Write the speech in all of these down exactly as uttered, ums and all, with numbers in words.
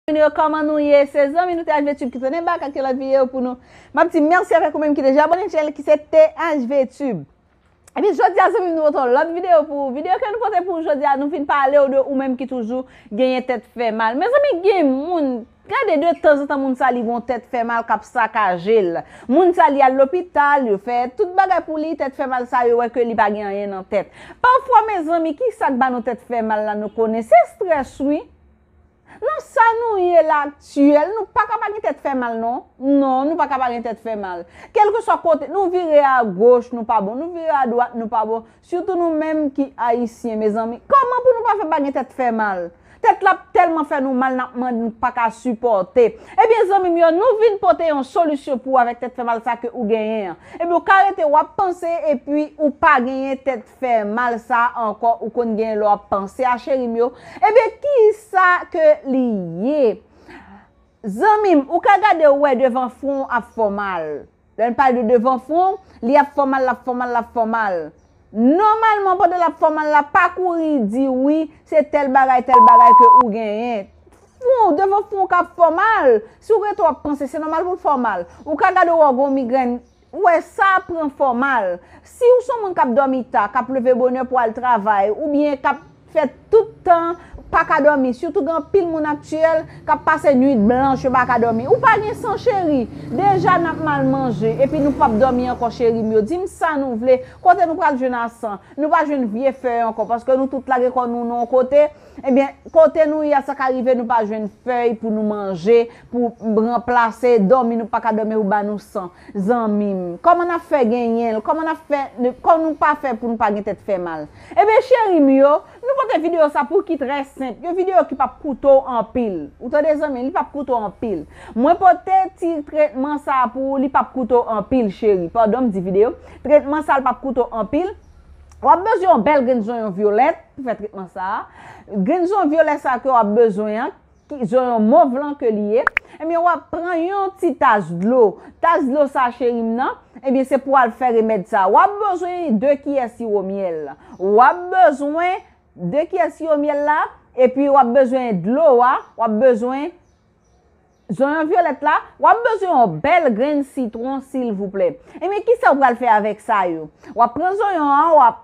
Zanmi nou yo, kòman nou ye? Se zanmi nou T H V Tube ki tounen bak ak yon lòt videyo pou nou. M ap di mèsi avèk ou menm ki deja abòne chanèl ki se T H V Tube. Epi jodi a zanmi m, nou pote yon lòt videyo pou ou. Videyo ke nou pote pou ou jodi a, nou vin pale w de ou menm ki toujou genyen tèt fè mal. Mezanmi, gen moun, gade, de tanzantan moun sa li gon tèt fè mal k ap sakaje l. Moun sa li al lopital, yo fè tout bagay pou li, tèt fè mal sa yo wè ke li pa gen anyen nan tèt. Pafwa mezanmi, kisa k ba nou tèt fè mal la nou konnen? Se estrès wi. Nan sa nou ye la aktyèl, nou pa ka pa gen tèt fè mal non. Non, nou pa ka pa gen tèt fè mal. Kèlkeswa kote, nou vire a goch, nou pa bon. Nou vire a dwat, nou pa bon. Sitou nou menm ki ayisyen, mezanmi. Kòman pou nou pa fè pa gen tèt fè mal? Tèt la ap tèlman fè nou mal, n ap mande, nou pa ka sipòte. Ebyen, zanmi m yo, nou vin pote yon solisyon pou ou avèk tèt fè mal sa ke ou genyen an. Ebyen, ou ka rete, w ap panse, epi ou pa genyen tèt fè mal sa ankò, ou konn genyen lè w ap panse a, cheri m yo. Ebyen, kisa ke li ye? Zanmi m, ou ka gade w wè devan fwon w ap fè w mal. Lè n pale de devan fwon, li ap fè w mal, l ap fè w mal, l ap fè w mal. Nòmalman, pandan l ap fè w mal la, pa kouri di wi, se tèl bagay, tèl bagay ke ou genyen. Fwon, devan fwon w ka ap fè w mal. Si w rete w ap panse, se nòmal pou l fè w mal. Ou ka gade w wè w gen yon migrèn, ou wè sa pran fè w mal. Si w se yon moun k ap dòmi ta, k ap leve bonè pou al travay, oubyen k ap fè tout tan pa ka dòmi, sitou gen anpil moun aktyèl k ap pase nuit blanch, yo pa ka dòmi. Ou pa gen san, cheri. Deja n ap mal manje, epi nou p ap dòmi ankò, cheri m yo. Di m sa nou vle. Kote nou pral jwenn a san? Nou pa jwenn vye fèy ankò, paske nou tout lage kò nou nan yon kote. Ebyen, kote nou ye a, sa ka rive nou pa jwenn fèy pou nou manje, pou ranplase dòmi, nou pa ka dòmi pou ba nou san. Zanmi m, kòman n ap fè genyen l? Kòman n ap fè, kòman nou pa fè pou nou pa gen tèt fè mal? Ebyen, cheri m yo, nou pote videyo sa pou ki trè senp, yon videyo ki p ap koute w anpil. Ou tande, zanmi, li p ap koute w anpil. Mwen pote ti tretman sa pou ou, li p ap koute w anpil, cheri. Pandan m di videyo, tretman sa, li p ap koute w anpil. W ap bezwen yon bèl grenn zonyon vyolèt pou fè tretman sa a. Grenn zonyon vyolèt sa ke w ap bezwen an, ki zonyon mov lan ke li ye, ebyen, w ap pran yon ti tas dlo. Tas dlo sa, cheri m nan, ebyen, se pou w al fè remèd sa. W ap bezwen de kiyè siwo myèl. W ap bezwen de kiyè siwo myèl la, epi w ap bezwen dlo a, w ap bezwen zonyon vyolèt la, w ap bezwen yon bèl grenn sitwon, silvouplè. Ebyen, kisa w pral fè avèk sa yo? W ap pran zonyon an, w ap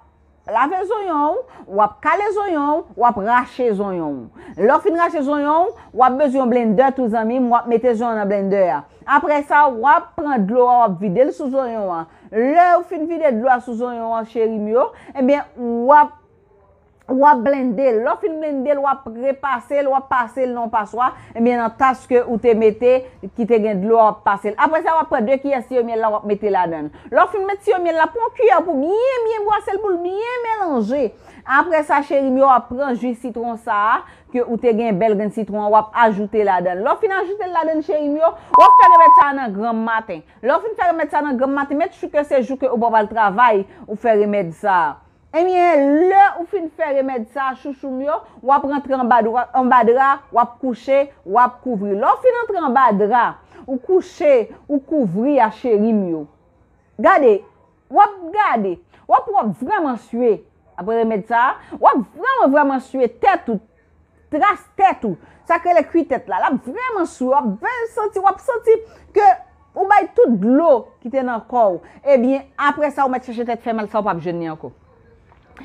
lave zonyon w, w ap kale zonyon w, w ap rache zonyon w. Lè w fin rache zonyon w, w ap bezwen yon blendè tou, zanmi m, w ap mete zonyon nan blendè a. Apre sa, w ap pran dlo a, w ap vide l sou zonyon an. Lè w fin vide dlo a sou zonyon an, cheri m yo, ebyen, w ap, w ap blende l. Lè w fin blende l, w ap repase l, w ap pase l nan yon paswa, ebyen, nan tas ke ou te mete, ki te gen dlo a, w ap pase l. Apre sa, w ap pran de kiyè siwo myèl la, w ap mete ladan l. Lè w fin met siwo myèl la, pran yon kiyè pou byen, byen bwase l, pou l byen melanje. Apre sa, cheri m yo, w ap pran ji sitwon sa a, ke ou te gen bèl grenn sitwon an, w ap ajoute ladan l. Lè w fin ajoute l ladan l, cheri m yo, w ap fè remèd sa a nan granm maten. Lè w fin fè remèd sa a nan granm maten, make sure ke se jou ke ou pa pral travay, ou fè remèd sa a. Ebyen, lè ou fin fè remèd sa a, chouchou m yo, w ap rantre anba dra, anba dra, w ap kouche, w ap kouvri. Lè w fin antre anba dra, ou kouche, ou kouvri a, cheri m yo. Gade, w ap gade, w ap, w ap vrèman swe. Apre remèd sa a, w ap vrèman, vrèman swe tèt ou, tras tèt ou, sa k rele kwi tèt la, l ap vrèman swe, w ap byen santi, w ap santi ke ou bay tout dlo ki te nan kò w. Ebyen, apre sa, ou mèt chèche tèt fè mal sa, ou p ap jwenn li ankò.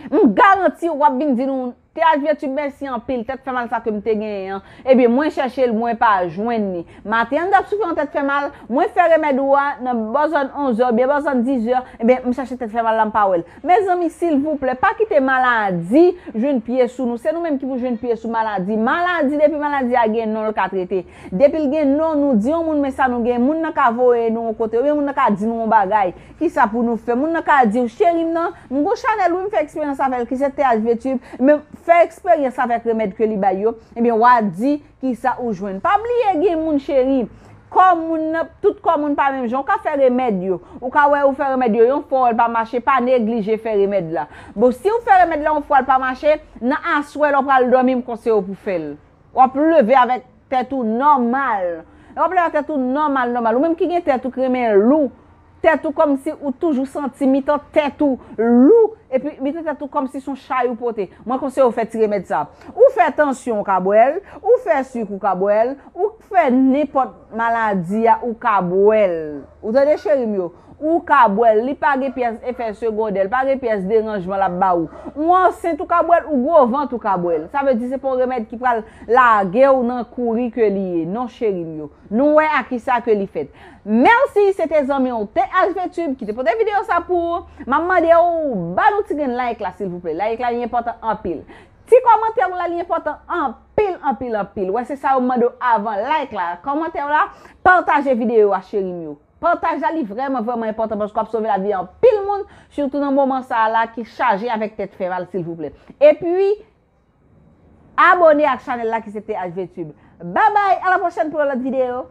M garanti w, w ap vin di nou, T H V Tube, mèsi anpil, tèt fè mal sa ke m te genyen an. Ebyen, mwen chèche l, mwen pa jwenn li. Maten an, m t ap soufri yon tèt fè mal, mwen fè remèd ou a nan bò zòn onz è oubyen bò zòn diz è, ebyen, m chèche tèt fè mal la, m pa wè l. Mezanmi, silvouplè, pa kite maladi jwenn pye sou nou. Se nou menm ki pou jwenn pye sou maladi. Maladi, depi maladi a gen non, l ka trete. Depi l gen non, nou di yon moun men sa nou gen, moun nan ka voye nou yon kote, oubyen moun nan ka di nou yon bagay. Kisa pou nou fè? Moun nan ka di w, cheri m nan, m gon chanèl wi, m fè eksperyans avè l, ki se T H V Tube, men fè eksperyans avèk remèd ke li bay yo. Ebyen, w a di kisa ou jwenn. Pa bliye gen moun, cheri. Kò moun nan, tout kò moun pa menm jan. Ou ka fè remèd yo. Ou ka wè ou fè remèd yo yon fwa, w wè l pa mache, pa neglije fè remèd la. Bon, si w fè remèd la yon fwa, l pa mache, nan aswè, lè w pral dòmi, m konseye w pou fè l. W ap leve avèk tèt ou nòmal. Lè w ap leve avèk tèt ou nòmal, nòmal. Ou menm ki gen tèt ou ki renmen lou, tèt ou kòmsi ou toujou santi mitan tèt ou lou, epi mitan tèt ou kòmsi se yon chay ou pote. Mwen konseye w fè ti remèd sa. Ou fè tansyon, ou ka bwè l, ou fè sik, ou ka bwè l, ou fè nenpòt maladi a, ou ka bwè l. Ou tande, cheri m yo? Ou ka bwè l, li pa gen pyès efè segondè, li pa gen pyès deranjman l ap ba ou. Ou ansent, ou ka bwè l, ou gwo vant, ou ka bwè l. Sa vle di se pa yon remèd ki pral lage w nan kouri ke li ye. Non, cheri m yo. Nou wè a kisa ke li fèt. Mèsi, se te zanmi w T H V Tube ki te pote videyo sa pou ou. M ap mande w, ba nou ti grenn like la, silvouplè. Like la, li enpòtan anpil. Ti kòmantè w la, li enpòtan anpil, anpil, anpil. Wè, se sa yo mande w avan like la, kòmantè w la, pataje videyo a, cheri m yo. Pataj la, li vrèman, vrèman enpòtan paske w ap sove lavi anpil moun, sitou nan moman sa a la ki chaje avèk tèt fè mal, silvouplè. Epi, abòne ak chanèl la ki se T H V Tube. Babay, a la pwochèn pou yon lòt videyo.